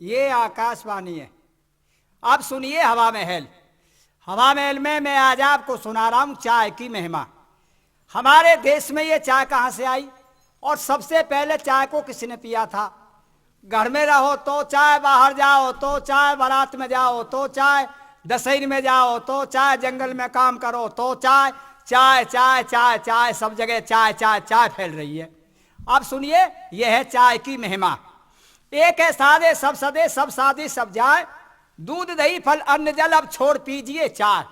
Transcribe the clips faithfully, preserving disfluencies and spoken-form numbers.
ये आकाशवाणी है। अब सुनिए हवा महल। हवा महल में मैं आज आपको सुना रहा हूं चाय की महिमा। हमारे देश में ये चाय कहां से आई और सबसे पहले चाय को किसने पिया था? घर में रहो तो चाय, बाहर जाओ तो चाय, बारात में जाओ तो चाय, दशहरी में जाओ तो चाय, जंगल में काम करो तो चाय, चाय, चाय, चाय, चाय, सब जगह चाय, चाय, चाय फैल रही है। अब सुनिए, यह है चाय की महिमा। एक है सादे सब सदे, सब सादे सब जाय, दूध दही फल अन्न जल, अब छोड़ पीजिए चाय।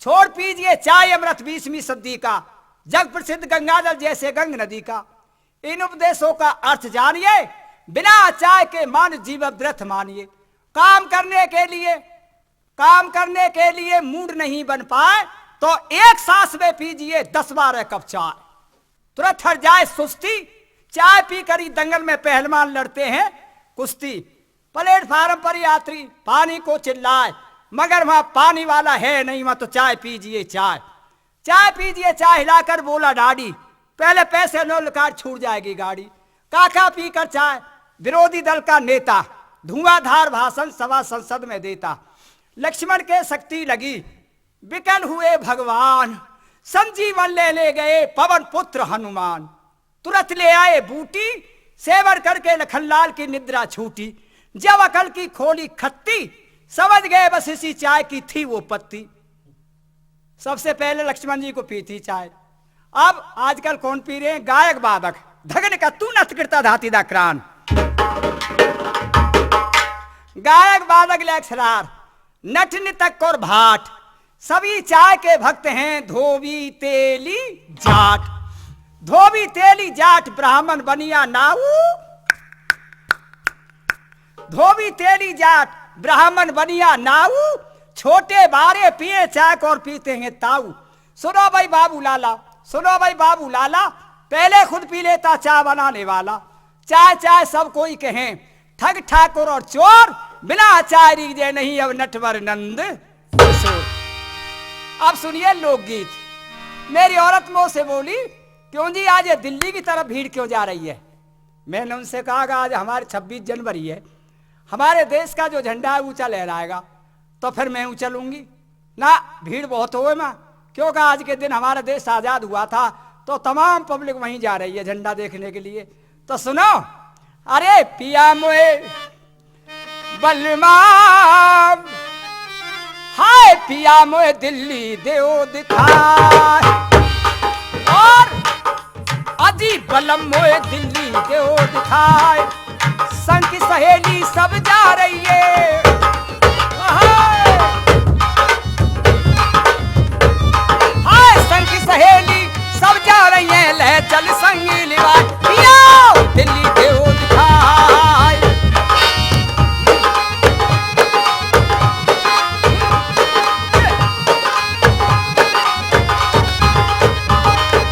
छोड़ पीजिए चाय, अमृत बीसवीं सदी का, जग प्रसिद्ध गंगा जल जैसे गंग नदी का। इन उपदेशों का अर्थ जानिए, बिना चाय के मानुष जीवन व्यर्थ मानिए। काम करने के लिए, काम करने के लिए मूड नहीं बन पाए तो एक सांस में पीजिए दस बारह कप चाय। तुरंत हट जाए सुस्ती। चाय पीकर ही दंगल में पहलवान लड़ते हैं कुश्ती। प्लेटफार्म पर यात्री पानी को चिल्लाए, मगर वहां पानी वाला है नहीं, वहां तो चाय पीजिए चाय। चाय पीजिए चाय हिलाकर बोला डाडी, पहले पैसे लो लकार छूट जाएगी गाड़ी। काका पीकर चाय, विरोधी दल का नेता, धुआंधार भाषण सभा संसद में देता। लक्ष्मण के शक्ति लगी, विकल हुए भगवान, संजीवन ले ले गए पवन पुत्र हनुमान। तुरंत ले आए बूटी, सेवन करके लखनलाल की निद्रा छूटी। जब अकल की खोली खत्ती, समझ गए बस इसी चाय की थी वो पत्ती। सबसे पहले लक्ष्मण जी को पी थी चाय। अब आजकल कौन पी रहे हैं? गायक वादक। धगन का तू नत करता धाती दा क्रान। गायक वादक लेक्चरार, नट नृतक और भाट, सभी चाय के भक्त हैं। धोबी तेली जाट, धोबी तेली जाट, ब्राह्मण बनिया नाऊ, धोबी तेली जाट, ब्राह्मण बनिया नाऊ, छोटे बारे पिए चाय को और पीते हैं ताऊ। सुनो भाई बाबू लाला, सुनो भाई बाबू लाला, पहले खुद पी लेता चाय बनाने वाला। चाय चाय सब कोई कहें, ठग ठाकुर और चोर, बिना चाय रीजे नहीं अब नटवर नंद किशोर। अब सुनिए लोकगीत। मेरी औरत मुंह से बोली, "क्यों जी, आज ये दिल्ली की तरफ भीड़ क्यों जा रही है?" मैंने उनसे कहा कि आज हमारे छब्बीस जनवरी है, हमारे देश का जो झंडा है ऊंचा लहराएगा, तो फिर मैं ऊंचा लूंगी ना। भीड़ बहुत होए मां, क्योंकि आज के दिन हमारा देश आजाद हुआ था, तो तमाम पब्लिक वहीं जा रही है झंडा देखने के लिए। तो सुनो, अरे पिया मोए बलमा, हाय पिया मोए दिल्ली देओ दिखाए। और अजी बलम मोए दिल्ली देओ दिखाए, संग की सहेली सब जा रही है। हाय, हाय संग की सहेली सब जा रही है, ले चल संगी लिवाए, पिया दिल्ली देओ दिखाए।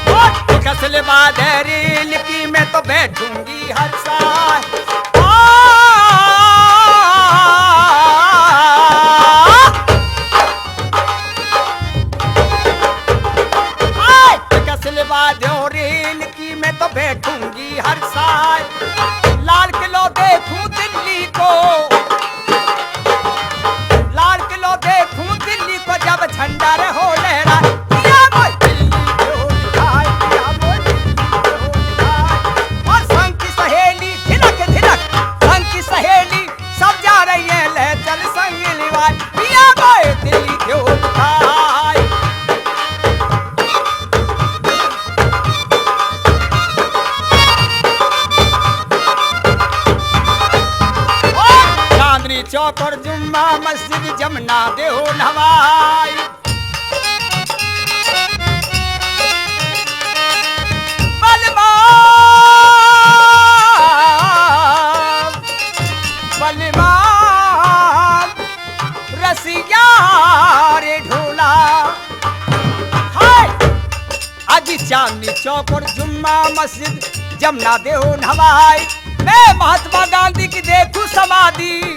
ओ, कसले बाद रेल की मैं तो बैठूंगी हर साल। ओ, आए, कसले बाद रेल कि मैं तो बैठूंगी हर साल। लाल किलो देखूं दिल्ली को, लाल किलो देखूं दिल्ली को, जब झंडा रे हो लहरा। पिया मोए दिल्ली देओ दिखाए, पिया मोए दिल्ली देओ दिखाए। और संग की सहेली धिनक धिनक, संग की सहेली सब जा रही है, ले चल संग लिवाए, पिया मोए दिल्ली देओ दिखाए। चांदनी चौक और जुम्मा मस्जिद, जमना देओ नवाई। बलमा, बलमा, रसिया रे ढोला। हाय! अजी चांदनी चौक और जुम्मा मस्जिद, जमना देओ नवाई। मैं महात्मा गांधी की देखूं समाधि,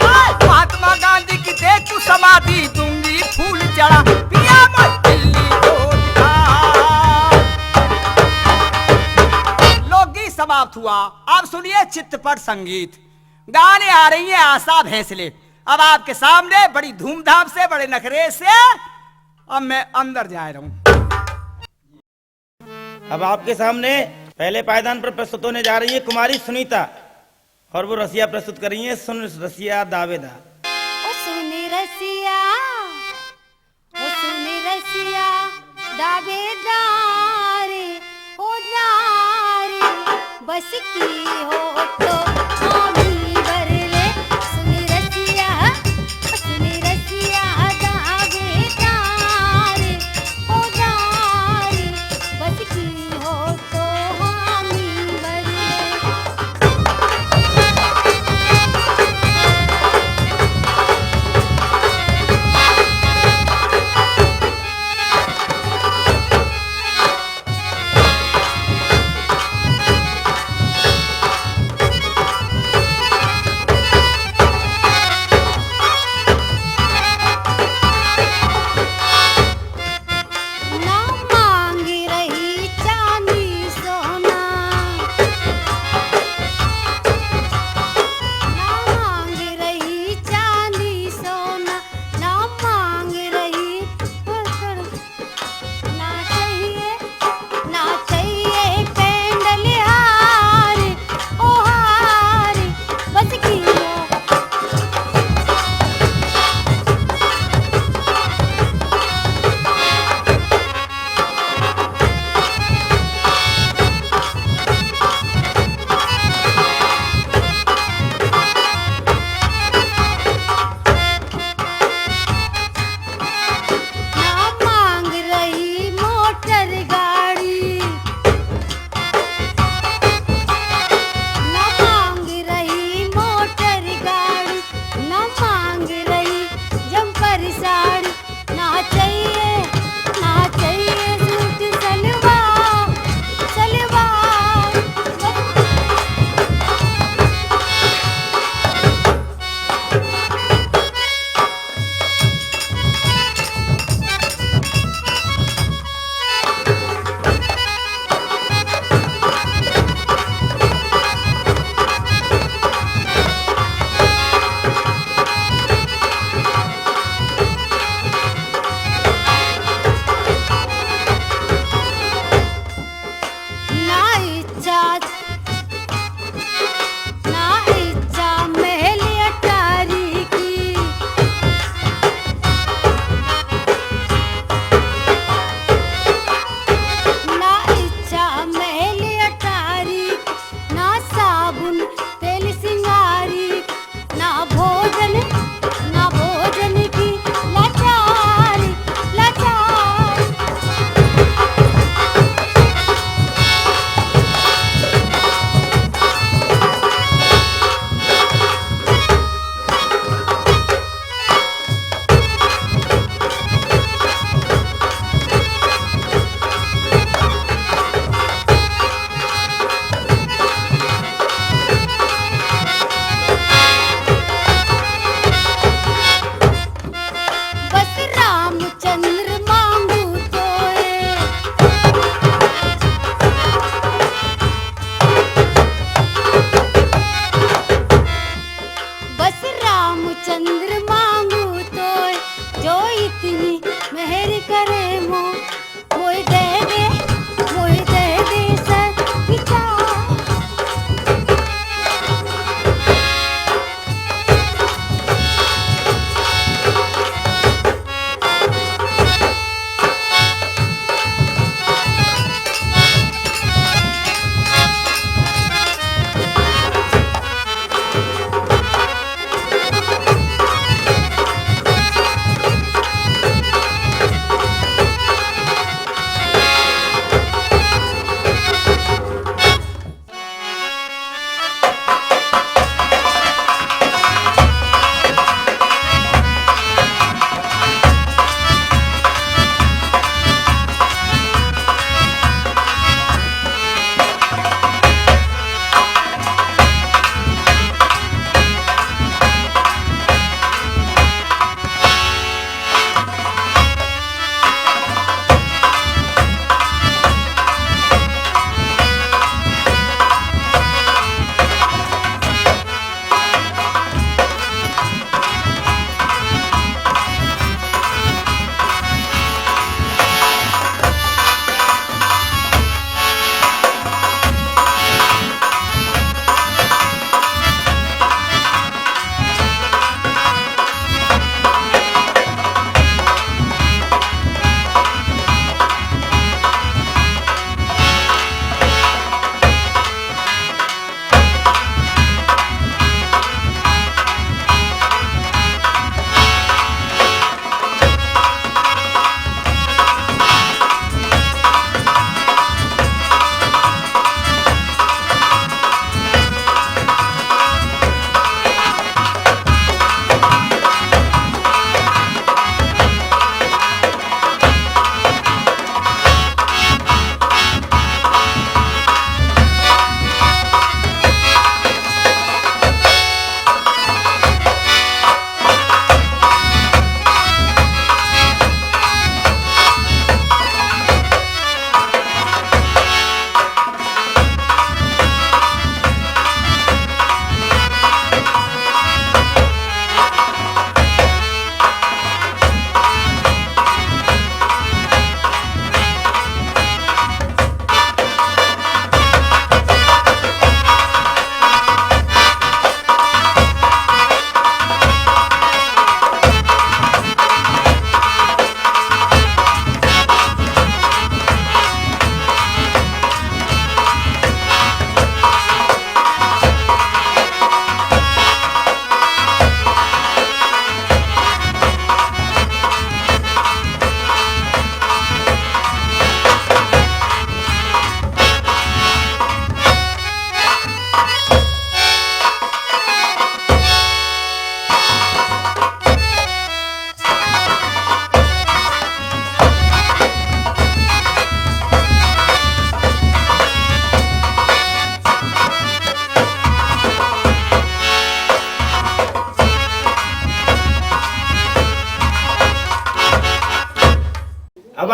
हाय! महात्मा गांधी की देखूं समाधि, दूंगी फूल चढ़ा, पिया मोए दिल्ली देओ दिखाए। लोकगीत समाप्त हुआ। अब सुनिए चित्तपट संगीत। गाने आ रही हैं आशा भोंसले। अब आपके सामने बड़ी धूमधाम से, बड़े नखरे से, अब मैं अंदर जा रहा हूँ। अब आपके सामने पहले पायदान पर प्रस्तुत होने जा रही है कुमारी सुनीता, और वो रसिया प्रस्तुत कर रही हैं, सुन रसिया दावेदार। ओ सुन रसिया, ओ सुन रसिया दावेदार, ओ दार, बस की हो तो हामी भर ले। सुन रसिया, ओ सुन रसिया दावेदार, ओ दार, बस की हो तो हामी भर ले। ना मांग रही चांदी सोना, ना मांग रही चांदी सोना, ना मांग रही, ना चाहिए, ना चाहिए कैंडल हार, ओ हार, बस की हो। ना मांग रही मोटर गाड़ी, ना मांग रही मोटर गाड़ी, ना मांग रही जम्पर साड़ी, ना चाहिए, ना चाहिए सूट सलवार, सलवार। ना इच्छा, ना इच्छा महल अटारी की, ना इच्छा महल अटारी, ना साबुन तेल सिंगारी, ना भोजन, ना भोजन की लाचारी, लाचारी। बस रामचंद्र मांगू तोए। बस रामचंद्र मांगू तोए, जो इतनी मेहर करे मो। मोय दे दे, मोय दे दे सर विचार।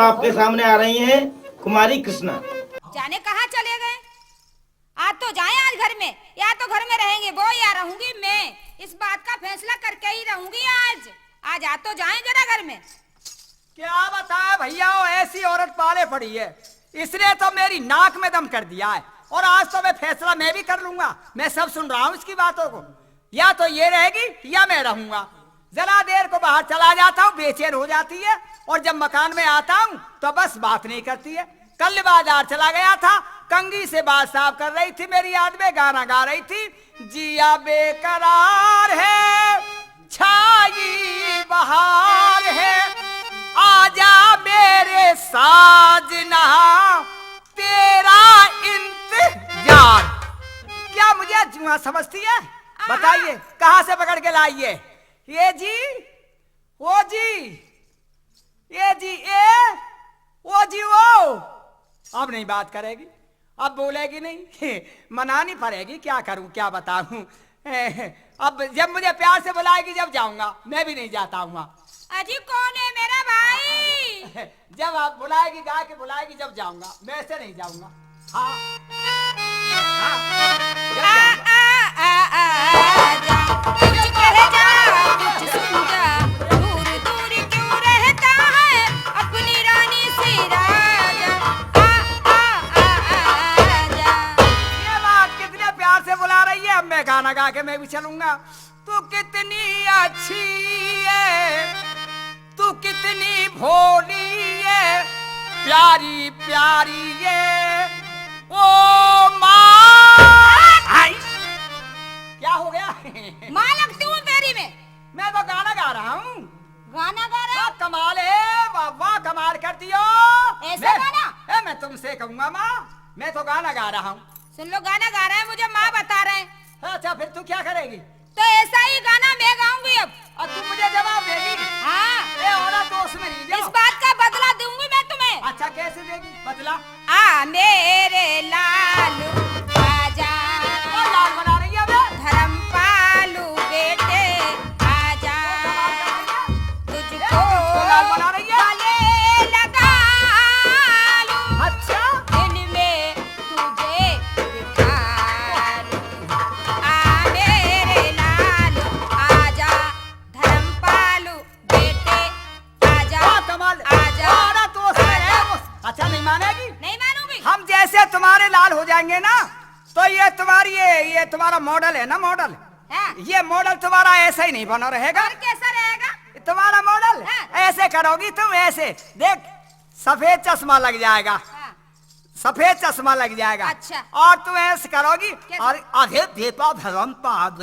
आपके सामने आ रही हैं कुमारी कृष्णा। जाने कहाँ चले गए। आ तो जाएँ आज घर में, या तो घर में रहेंगे वो या रहूंगी मैं। इस बात का फैसला करके ही रहूंगी आज। आज आ तो जाएँ जरा घर में। क्या बताएँ भैया, वो ऐसी औरत पाले पड़ी है, इसने तो मेरी नाक में दम कर दिया है। और आज तो मैं फैसला मैं भी कर लूंगा, मैं सब सुन रहा हूँ इसकी बातों को। या तो ये रहेगी या मैं रहूंगा। जरा देर को बाहर चला जाता हूँ, बेचैन हो जाती है, और जब मकान में आता हूँ तो बस बात नहीं करती है। कल बाजार चला गया था, कंघी से बाल साफ कर रही थी, मेरी याद में गाना गा रही थी, जिया बेकरार है, छाई बहार है, आजा मेरे साजना, तेरा इंतजार। क्या मुझे जुआ समझती है? बताइए, कहाँ से पकड़ के लाई है? ये जी, ओ जी, ये जी, ए, ओ जी, ओ। अब नहीं बात करेगी, अब बोलेगी नहीं। मनानी पड़ेगी, क्या करूं, क्या बताऊं। अब जब मुझे प्यार से बुलाएगी, जब जाऊंगा, मैं भी नहीं जाता हूँ वहाँ। अजी, कौन है मेरा भाई? जब आप बुलाएगी, गा के बुलाएगी, जब जाऊंगा, मैं ऐसे नहीं जाऊंगा। हाँ। हाँ। जब आ, जाऊंगा। आ, आ, आ, आ, जा। कुछ कह जा, कुछ सुन जा, दूर दूर क्यों रहता है अपनी रानी से राजा। आ, आ, आ, आ, आ, जा। ये बात कितने प्यार से बुला रही है, अब मैं गाना गा के मैं भी चलूंगा। तू कितनी अच्छी है, तू कितनी भोली है, प्यारी प्यारी है, ओ माँ। आई। क्या हो गया? माँ लगती हूँ तेरी मैं। मैं तो गाना गा रहा हूँ। गाना गा रहा है? वाह, कमाल है, वाह, वाह, कमाल कर दियो। ऐसा मैं, गाना? ए, मैं तुमसे कहूँगा माँ, मैं तो गाना गा रहा हूँ। सुन लो, गाना गा रहा है, मुझे माँ बता रहे हैं। अच्छा, फिर तू क्या करेगी? तो ऐसा ही गाना मैं गाऊंगी अब। और तू मुझे जवाब देगी? हाँ। ए, औरत दोष में नहीं जाओ। इस बात का बदला दूंगी मैं तुम्हें। अच्छा, कैसे देगी बदला? आ मेरे लालू आजा। ओ, लाल बना रही है बे। धर्मपालू बेटे आजा। ओ, लाल बना रही है। तुझको ए, तुझको लाल बना रही है। गले लगा लूं। अच्छा। दिल में तुझे बिठा लूं। आ मेरे लालू आजा, धर्मपालू बेटे आजा, वाह, कमाल। आजा, अरे, तो उसमें है, आजा। उस-, अच्छा, नहीं मानेगी? नहीं मानूंगी। हम जैसे तुम्हारे लाल हो जाएंगे ना, तो ये तुम्हारी, ये, ये तुम्हारा मॉडल है ना, मॉडल। हाँ। ये मॉडल तुम्हारा ऐसा ही नहीं बना रहेगा। और कैसा रहेगा? तुम्हारा मॉडल हाँ। ऐसे करोगी तुम, ऐसे। देख, सफेद चश्मा लग जाएगा। हाँ। सफेद चश्मा लग जाएगा। अच्छा। और तुम ऐसे करोगी, कैसे? और अरे दीपा धर्मपाल,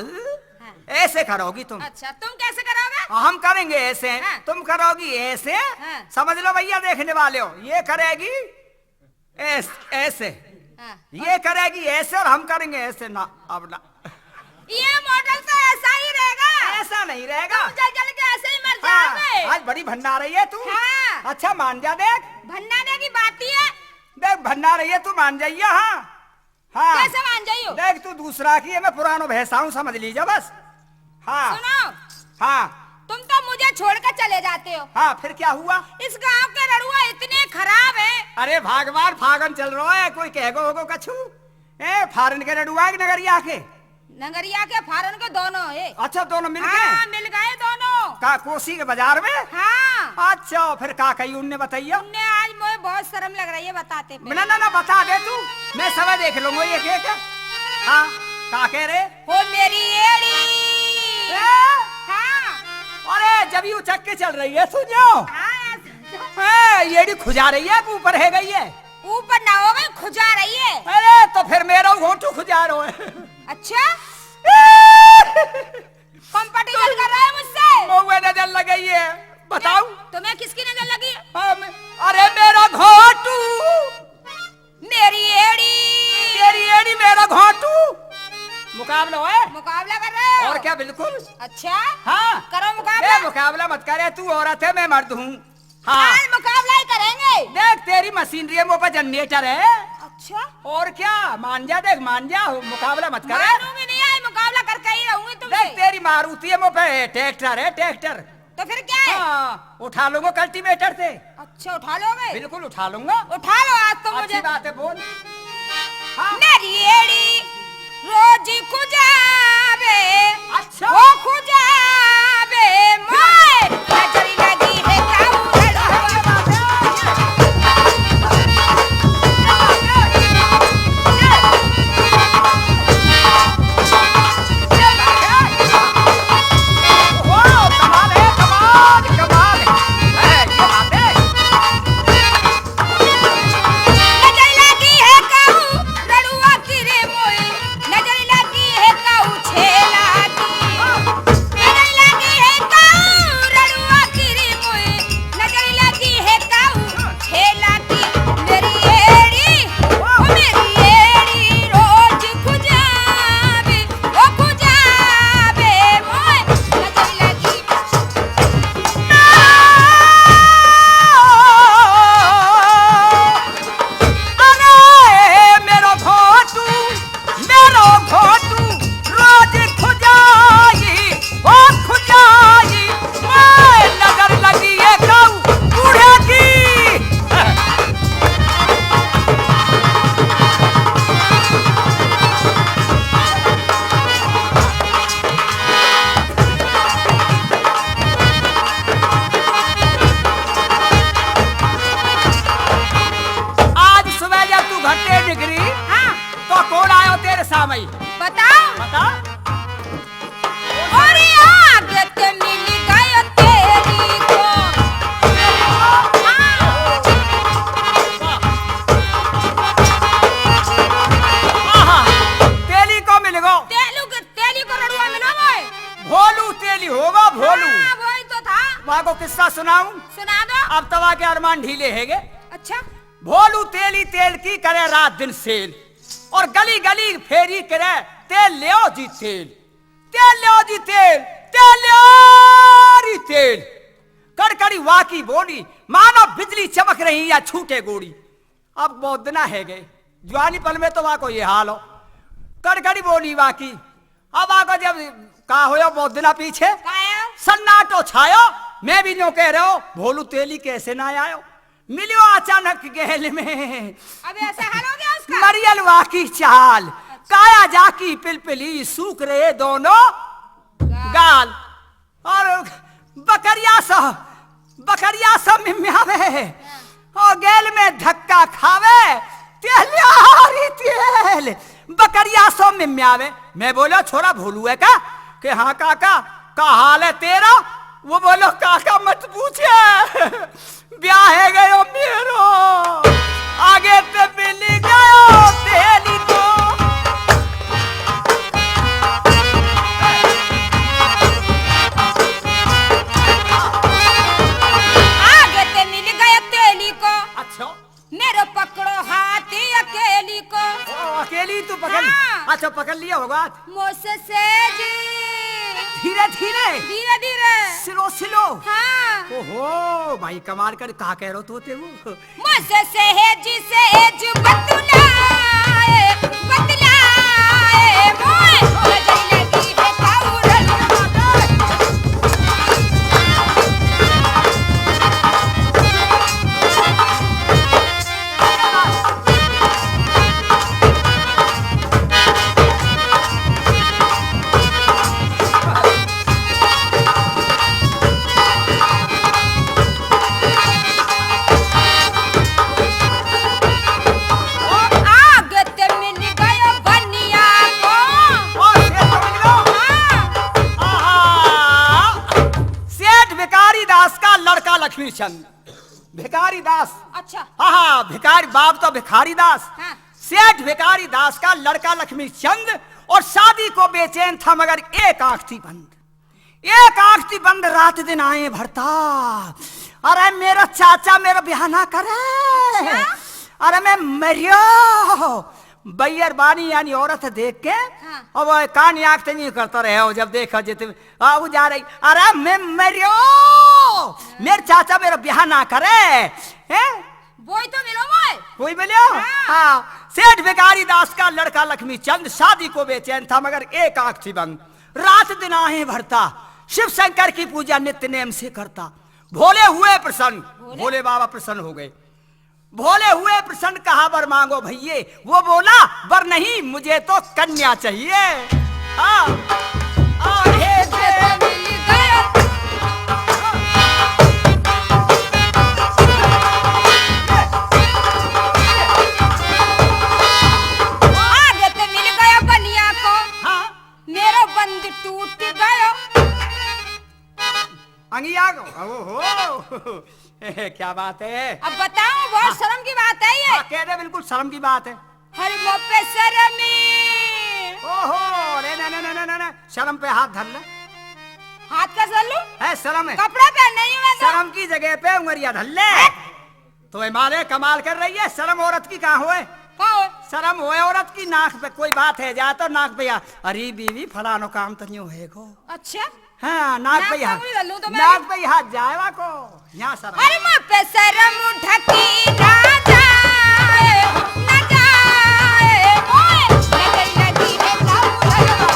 हाँ। ऐसे करोगी तुम। अच्छा, तुम कैसे करोगे? हम करेंगे ऐसे, हाँ। तुम करोगी ऐसे। हाँ। समझ लो भैया, देखने वाले हो, ये करेगी ऐस-, ऐसे, हाँ। ये करेगी ऐसे और हम करेंगे ऐसे। ना, अब ना। ये मॉडल तो ऐसा ही रहेगा। ऐसा नहीं रहेगा। तुम जल जल के ऐसे ही मर हाँ, जाओगे। आज बड़ी भन्ना रही है तू। हाँ। अच्छा, मान जा देख। भन्नाने की बात ही है। देख, भन्ना रही है तू, मान जाइए। हाँ, हाँ। कैसे मान जाइयो? देख, तू दूसरा की है, मैं पुरानो भैंसा हूँ, समझ लीजिए बस। हाँ। सुनो। हाँ। तुम तो मुझे छोड़कर चले जाते हो। हाँ, फिर क्या हुआ? इस गांव के रड़ुआ इतने खराब हैं। अरे भगवान, फागन चल रहा है, कोई कहेगो होगो कछु? ए, फारन के रड़ुआ के नगरिया के? नगरिया के फारन के दोनों है। अच्छा, दोनों मिल गए? हाँ, मिल गए दोनों। का, कोसी के बाजार में? हाँ। अच्छा, फिर का कही उनने, बताइए। उनने आज मुझे बहुत शर्म लग रही है बताते पे। ना, ना, ना, बता दे तू, मैं सब देख लूंगा एक एक। हाँ, का कह रहे? हो मेरी एड़ी। ए? हाँ। अरे, जब यू चक्के चल रही है, सुनियो। हाँ, ऐसे। ए, एड़ी खुजा रही है, ऊपर है गई है। ऊपर ना हो गई, खुजा रही है। अरे, तो फिर मेरा घोंटू खुजा रहो है। अच्छा? ए! Competition कर रहा है मुझसे? महुए नजर लग गई है। बताओ। तुम्हें किसकी नजर लगी? हम, अरे, मेरा घोंटू। मेरी एड़ी। तेरी एड़ी, मेरा घोंटू। मुकाबला है? मुकाबला कर रहे हो? और क्या, बिल्कुल। अच्छा? हाँ। करो मुकाबला। ए, मुकाबला मत करे, तू औरत है, मैं मर्द हूँ। हाँ। आज मुकाबला ही करेंगे। देख, तेरी मशीनरी है, मुँह पर जनरेटर है। अच्छा। और क्या, मान जा, देख, मान जा, मुकाबला मत कर। मानूंगी नहीं, आज मुकाबला करके ही रहूंगी तुमसे। देख, तेरी मारुति है, मुँह पे ट्रैक्टर है, ट्रैक्टर। तो फिर क्या है? हाँ, उठा लूंगा कल्टीवेटर से। अच्छा, उठा लोगे? बिल्कुल उठा लूंगा। उठा लो आज तो मुझे। अच्छी बात है, बोल। हाँ। मेरी एड़ी रोज खुजावे। अच्छा। ओ खुजावे मोए, नजर लगी है काऊ लड़ुआ। ओ, कमाल है, कमाल, कमाल है। है, ये बात है। नजर लगी है काऊ लड़ुआ की रे मोए, नजर लगी है काऊ छेला की। नजर लगी है काऊ लड़ुआ की रे मोए, नजर लगी है काऊ छेला की। मेरी एड़ी, ओ मेरी एड़ी रोज खुजावे, ओ खुजावे मोए, नजर लगी। अरे मेरो घोटू, मेरो घोटू, रोज खुजाई, ओ खुजाई, मैं नजर लगी है काऊ बूढ़े की। आज सुबह जब तू घर से निकली, हाँ। तो कौन आयो तेरे सामने? बताओ। बता। अरे आगे ते मिल गयो तेली को। हाँ। आहा, तेली को मिल गो। तेलू के, तेली को रड़ुआ मिलो भाई। भोलू तेली होगा, भोलू। हाँ, वही तो था। वहाँ को किस्सा सुनाऊं? सुना दो। अब तवा के अरमान ढीले हैगे। अच्छा। भोलू तेली तेल की करे रात दिन सेल, और गली गली फेरी करे तेल ल्यो जी तेल, तेल ल्यो जी तेल, तेल ल्यो री तेल। कड़कड़ी वाकी बोली, मानो बिजली चमक रही या छूटे गोली। अब बहुत दिना है गए, जवानी पल में तो वाको ये हाल हो। कड़कड़ी बोली वाकी। अब आगो जब का होयो बहुत दिना पीछे, का आयो? सन्नाटो छायो, मैं भी न्यो कह रहो, भोलू तेली कैसे ना आयो? मिल्यो अचानक गैल में। अब ऐसा हाल हो गया उसका? मरियल वाकी चाल, अच्छा। काया जाकी पिलपिली, सूख रहे दोनों गाल। गाल। और बकरिया सा, बकरिया सा मिम्यावे। और गैल में धक्का खावे। तेल यारी तेल। बकरिया सो मिम्यावे। मैं बोलो, "छोरा भोलू है का?" के, "हाँ काका।" "का हाल है तेरा?" वो बोलो, "काका मत पूछे।" ब्याह है गयो मेरो, आगे ते मिल गयो तेली को। आगे ते मिल गयो तेली को। अच्छा। मेरो पकड़ो हाथ अकेली को। ओ, अकेली तू पकड़। हाँ। अच्छा, पकड़ लिया होगा। मोसे सेज। धीरे धीरे। धीरे धीरे। Slow slow. हाँ। ओहो, भाई कमाल कर, कहा कह रहो तो ते वो। मोसे सेज सेज बतलाए, बतलाए, मोए नजर लगी है काऊ लड़ुआ। आगे ते मिल गयो बनिया को। ओ, सेठ को मिल गयो? हाँ। आहा। सेठ भिखारी दास का लड़का लक्ष्मी चंद। भिखारी दास। अच्छा। हाँ, हाँ, भिखारी, बाप तो भिखारी दास। हाँ। सेठ भिखारी दास का लड़का लक्ष्मी चंद, और शादी को बेचैन था मगर एक आंख थी बंद। एक आंख थी बंद, रात दिन आए भरता। अरे मेरा चाचा मेरा ब्याह ना करे। अच्छा? अरे मैं मरियो। बैयर बानी यानी औरत देख के, हाँ। अब वो कान आंख ते नहीं करता रहे हो, जब देखो जित आ, वो जा रही, "अरे मैं मरियो, मेरे चाचा मेरा ब्याह ना करे।" हैं? वही तो मिलो मोए। कोई मिलो? हाँ। हाँ। सेठ भिखारी दास का लड़का लक्ष्मी चंद, शादी को बेचैन था मगर एक आंख थी बंद। रात दिन आहे भरता, शिव शंकर की पूजा नित्य नेम से करता। भोले हुए प्रसन्न, भोले? भोले बाबा प्रसन्न हो गए। भोले हुए प्रसन्न, कहा, "वर मांगो भइये।" वो बोला, "वर नहीं, मुझे तो कन्या चाहिए।" हाँ। आगे से मिल गया। आगे से मिल गया बनिया को। हाँ। मेरो बंद टूट गयो। अंगिया को, ओहो। क्या बात है? अब बताऊं, बहुत हाँ। शर्म की बात है ये। हाँ, कह दे, बिल्कुल शर्म की बात है। हरि मोह पे शर्मी। ओहो, अरे ना, ना, ना, शर्म पे हाथ धर ले। हाथ का धर लूं? है, शर्म है। कपड़ा पहन नहीं हूं मैं तो। शर्म की जगह पे उंगलियां धर ले। हैं? तो ये मारे कमाल कर रही है, शर्म औरत की कहाँ होए? कहाँ होए? शर्म होए औरत की, नाक पे कोई बात है जाए तो नाक पे या, "अरे बीवी, फलानो काम तो न्यू है को।" अच्छा? हाँ, नाक नाक पे पे हाथ, उंगली डालूं तो मैं नाक भी पे हाथ जाएवा को, यहाँ शर्म। अरे माँ पे शर्म ढकी ना जाए, ना जाए, ओए, नजर लगी है काऊ घरवा।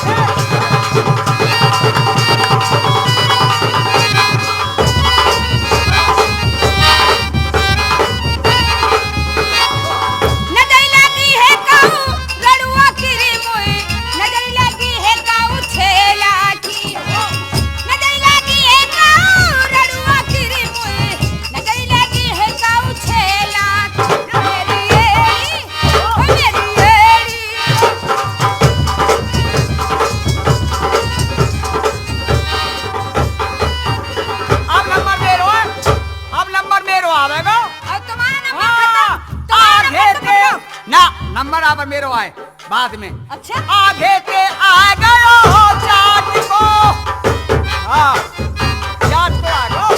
नजर लगी है काऊ गड़ुआ किरी मोए, नजर लगी है काऊ छेला की। नजर लगी है काऊ गड़ुआ किरी मोए, नजर लगी है काऊ छेला की। मेरी एड़ी, ओ मेरी एड़ी। अब नंबर मेरो है, अब नंबर मेरो आवेगो। अब तुम्हारा नंबर हाँ, खत्म, तुम्हारा आगे नंबर ते, खत्म। ना, नंबर अब मेरो आए, बाद में। अच्छा? आगे ते आ गयो हो चाट को। हाँ, चाट को आ गयो।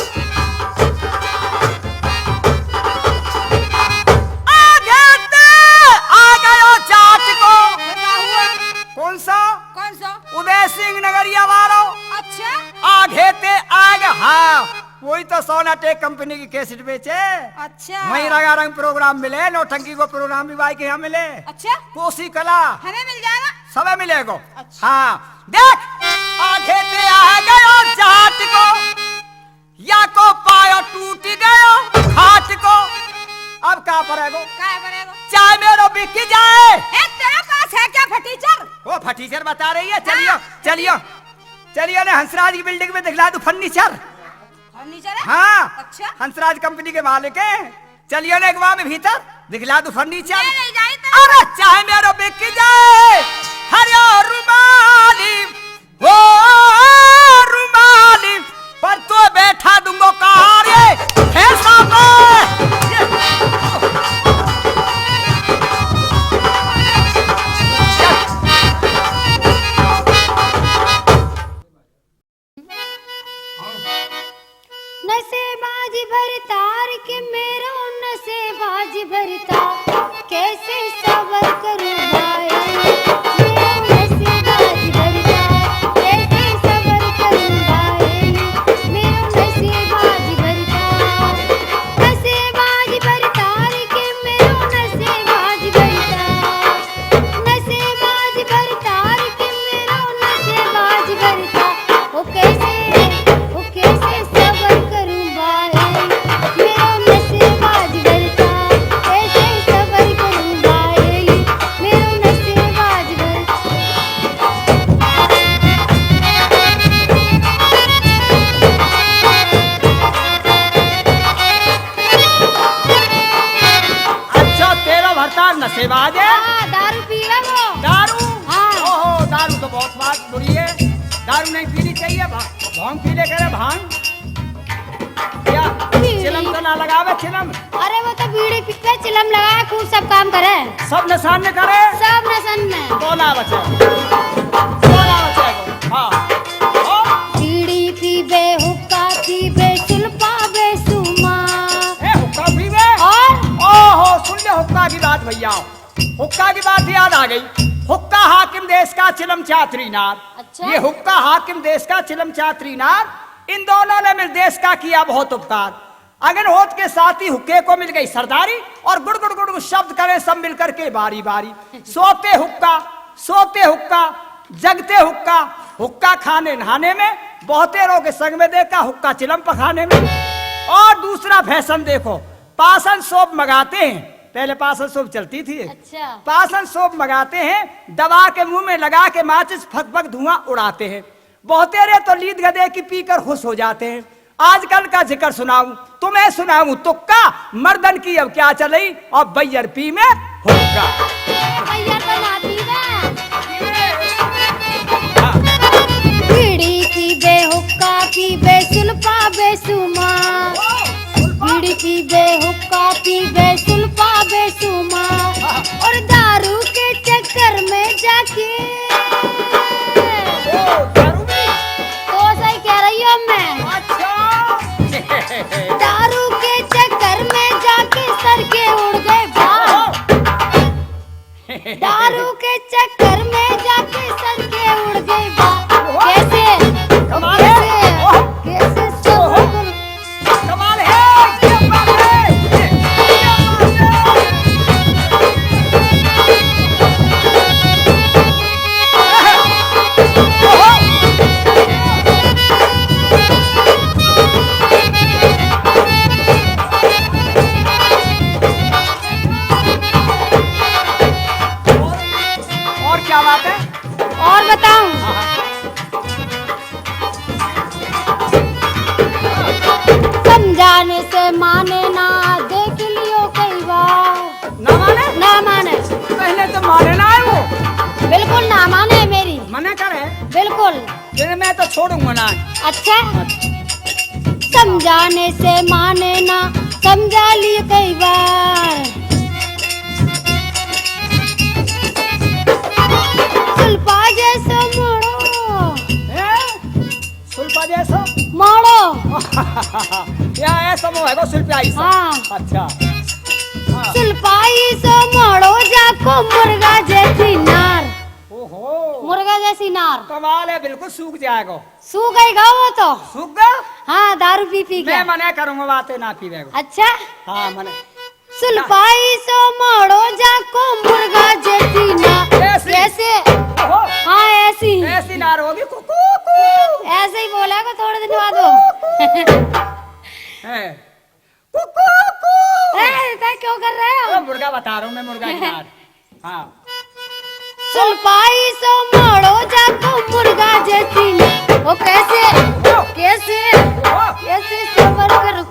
आगे ते आ गयो चाट को। क्या हुआ? कौन सा? कौन सा? उदय सिंह नगरिया वालो। अच्छा? आगे ते आगे, हाँ, वही तो सोनाटेक कंपनी की कैसेट बेचे। अच्छा। वहीं रंगारंग प्रोग्राम मिले, नौटंकी को प्रोग्राम भी भाई के यहाँ मिले। अच्छा। कोसी कला। हमें मिल जाएगा? सबे मिलेगो। अच्छा। हाँ, देख, आगे ते आ गयो जाट को। या को पायो टूट गयो खाट को। अब का पड़ेगो? का पड़ेगो? चाहे मेरो बिक जाए। ए, तेरे पास है क्या फटीचर? वो फटीचर बता रही है, चलियो, हाँ। चलियो। चलियो ने हंसराज की बिल्डिंग में दिखला दूं फर्नीचर। फर्नीचर है? हाँ। अच्छा। हंसराज कंपनी के मालिक है। चलियो ने एक बार में भीतर दिखला दूं फर्नीचर। ले, ले जाए तो। अरे चाहे मेरो बिक जाए। हरियो रुमाली। ओ रुमाली, पर तो बैठा दूंगो कहारे, भैंसा पे। नशेबाज भरतार के मेरो नशेबाज भरता, कैसे सबर करूं भाई, मेरो नशेबाज भरता, कैसे सबर करूं भाई, मेरो नशेबाज भरता, नशेबाज भरतार के मेरो नशेबाज भरता। नशेबाज भरतार के मेरो नशेबाज भरता। ओ कैसे, ओ कैसे सबर करूं भाई, मेरो नशेबाज भरता। कैसे सबर करूं भाई, मेरो नशेबाज भरता। अच्छा, तेरो भरतार नशेबाज है? हाँ, दारू पीवे वो। दारू? हाँ। ओहो, दारू तो बहुत बात बुरी है। दारू नहीं पीनी चाहिए, भा-, भांग पी ले करे, भांग। क्या? बीड़ी। चिलम तो ना लगावे, चिलम। अरे, वो तो बीड़ी पीवे, चिलम लगावे, खूब सब काम करे। सब नशान में करे? सब नशान में। कौन आ बचे? कौन आ बचे? हाँ। ओ? बीड़ी पीवे, हुक्का पीवे, सुल्फा बेशुमार। ए, हुक्का पीवे? और? ओहो, सुन ले हुक्का की बात भैया। हुक्का की बात याद आ गई। हुक्का हाकिम देश का, चिलम चातरी नार। अच्छा। ये हुक्का हाकिम देश का, चिलम चातरी नार, इन दोनों ने मिल देश का किया बहुत उपकार। अगन होत के साथ ही हुक्के को मिल गई सरदारी और गुड़ गुड़ गुड़ गुड़ शब्द करे सब मिल करके बारी बारी। सोते हुक्का, सोते हुक्का, जगते हुक्का, हुक्का खाने नहाने में, बहुतेरों के संग में देखा हुक्का चिलम पखाने में। और दूसरा फैशन देखो, पासन सोप मंगाते हैं, पहले पासन सोप चलती थी। अच्छा। पासन सोप मंगाते हैं, दबा के मुंह में लगा के माचिस फक फक धुआं उड़ाते हैं। बहुतेरे तो लीद गदे की पीकर खुश हो जाते हैं। आजकल का जिक्र सुनाऊं, तुम्हें सुनाऊं तुक्का, मर्दन की अब क्या चलई, और बैयर पी में हुक्का। बैयर तो ना पीवे। बीड़ी पीबे, हुक्का पीबे, सुल्फा बेसुमा। बीड़ी पीबे, हुक्का पीबे, सुल्फा बेसुमा। और दारू के चक्कर में जाके। ओ, दारू भी? तो सही कह रही हूँ मैं। अच्छा। दारू के चक्कर में जाके सर के उड़ गए बाल। ओहो। दारू के चक्कर में जाके सर के उड़ गए बाल। ओहो। कैसे? कमाल है। कैसे? ओहो। कैसे? ओहो। कमाल है, क्या बात है, क्या बात है। और क्या बात है? और बताऊं? हाँ, हाँ। समझाने से माने ना, देख लियो कई बार। ना माने? ना माने। पहले तो माने ना है वो। बिल्कुल ना माने मेरी। मना करे? बिल्कुल। फिर मैं तो छोड़ूंगा ना। अच्छा? समझाने से माने ना, समझा लिए कई बार। सुल्फा जैसो मोड़ो। हैं? सुल्फा जैसो? मोड़ो। या ऐसो मोड़ो है वो सुल्फाई सो। हाँ। अच्छा। हाँ। सुल्फाई सो मोड़ो जाको मुर्गा जैसी नार। ओहो। मुर्गा जैसी नार। कमाल है, बिल्कुल सूख जाएगा। सूख गई गा वो तो। सूख गया? हाँ, दारू पी पी के। मैं मना करूंगा, बातें ना पीवे को। अच्छा? हाँ, मना। सुल्फाई सो मोड़ो जाको मुर्गा जैसी ना। ऐसी? कैसे? ओहो। हाँ, ऐसी। ऐसी नार होगी, कु, कु, कु। ऐसे ही बोला को थोड़े दिन बाद वो। कु, कु, कु। हैं। कु, कु, कु। ए, तै क्यों कर रहे हो? अरे, मुर्गा बता रहा हूँ मैं, मुर्गा की नार। हाँ। सुल्फाई सो मोड़ो जाको मुर्गा जैसी। ओ कैसे? ओ। कैसे? ओ। कैसे सबर करूं?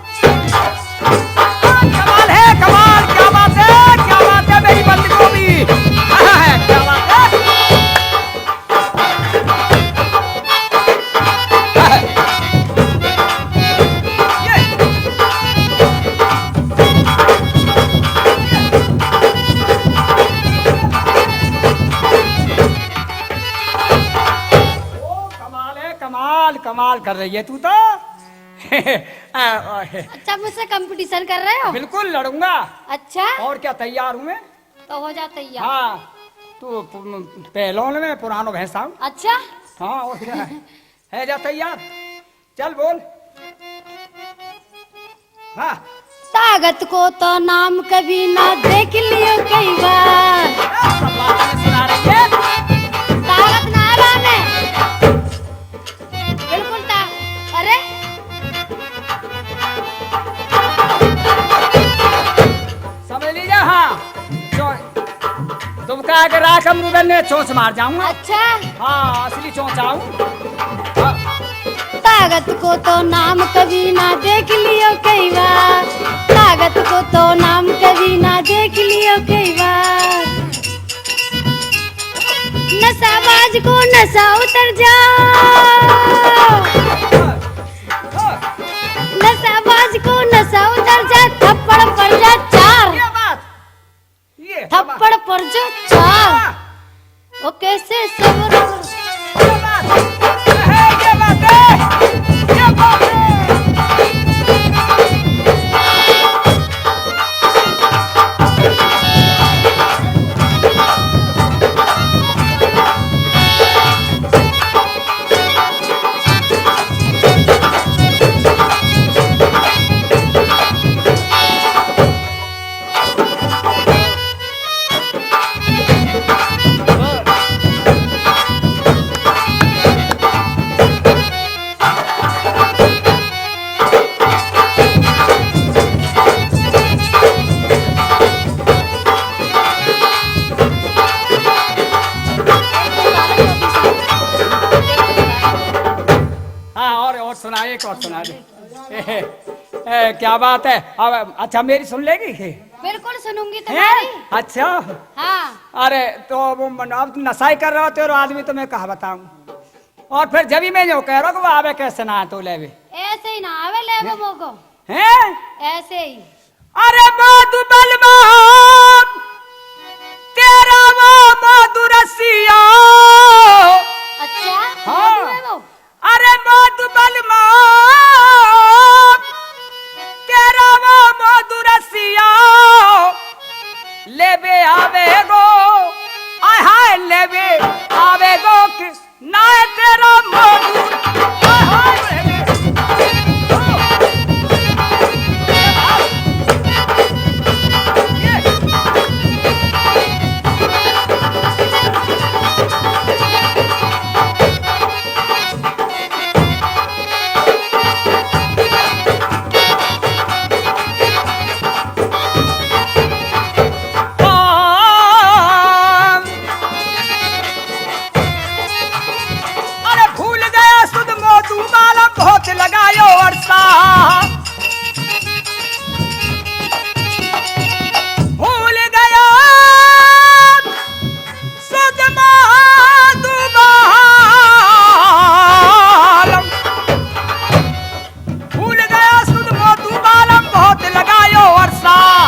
कमाल है, कमाल, क्या बात है, क्या बात है मेरी बंद गोभी। हाँ, क्या बात है। ओ, कमाल है, कमाल, कमाल कर रही है तू तो। आ, आ, अच्छा, मुझसे कंपटीशन कर रहे हो? बिल्कुल लड़ूंगा। अच्छा। और क्या, तैयार हूँ मैं। तो हो जा तैयार। हाँ, तू प-, पहलवान में पुरानो भैंसा हूँ। अच्छा। हाँ, और क्या है? है जा तैयार। चल बोल। हाँ। ताकत को तो नाम कभी ना देख लियो कई बार। क्या बात है, सुना रही है? ताकत ना है बा में। बिल्कुल ता-, अरे। समझ लीजिए, हाँ। जो दुबका के राख अमरूदन ने चोंच मार जाऊंगा। अच्छा। हाँ, असली चोंच आऊं। हाँ। ताकत को तो नाम कभी ना देख लियो कई बार, ताकत को तो नाम कभी ना देख लियो कई बार। नशाबाज को नशा उतर जा, नशाबाज को नशा उतर जा, थप्पड़ पड़ जा चार। ये बात। ये थप्पड़ पड़ जो चार। वाह। ओ कैसे सबर। क्या बात है, क्या बात है, क्या बात है। सुनाइए, एक और सुना दे। ए, ए, क्या बात है। अब अच्छा, मेरी सुन लेगी? बिल्कुल सुनूंगी हैं? तुम्हारी। अच्छा। हाँ। अरे, तो वो मन-, अब तुम नशा ही कर रहे हो, तेरो आदमी तुम्हें कहा बताऊं। और फिर जब ही मैं यूं कह रहा हूँ कि वो आवे कैसे ना आए तो लेवे। ऐसे ही ना आवे लेवे हैं? मोको। हैं? ऐसे ही। अरे मधु बलमा, तेरा वो मधु रसिया। अच्छा, हाँ। मधु है वो? अरे मधु बलमा, तेरा वो मधु रसिया, लेबे आवेगो, आय हाय, लेबे आवेगो कि नाय तेरा मधु, आय हाय, लेबे। अरे भूल गया सुध मधुबाला, बहुत लगायो अरसा। भूल गया सुध मधुबाला, भूल गया सुध मधुबाला, बहुत लगायो अरसा।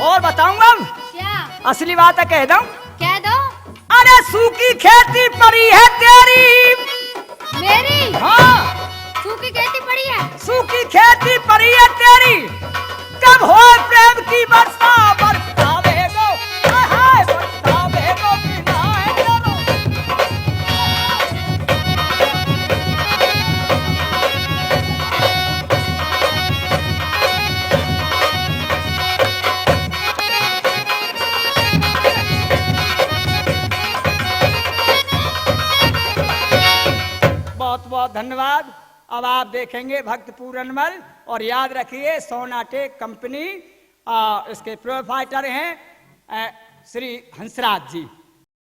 और बताऊं अब? क्या? असली बात है, कह दूं? कह दो। अरे सूखी खेती पड़ी है तेरी। मेरी? हाँ। सूखी खेती पड़ी है? सूखी खेती पड़ी है तेरी। कब होए प्रेम की वर्षा, बरसावेगो, हाय हाय, बरसावेगो कि नाय तेरो। बहुत बहुत धन्यवाद। अब आप देखेंगे भक्त पूरनमल, और याद रखिए सोनाटेक कंपनी, आ, इसके प्रोप्राइटर हैं, अ, श्री हंसराज जी।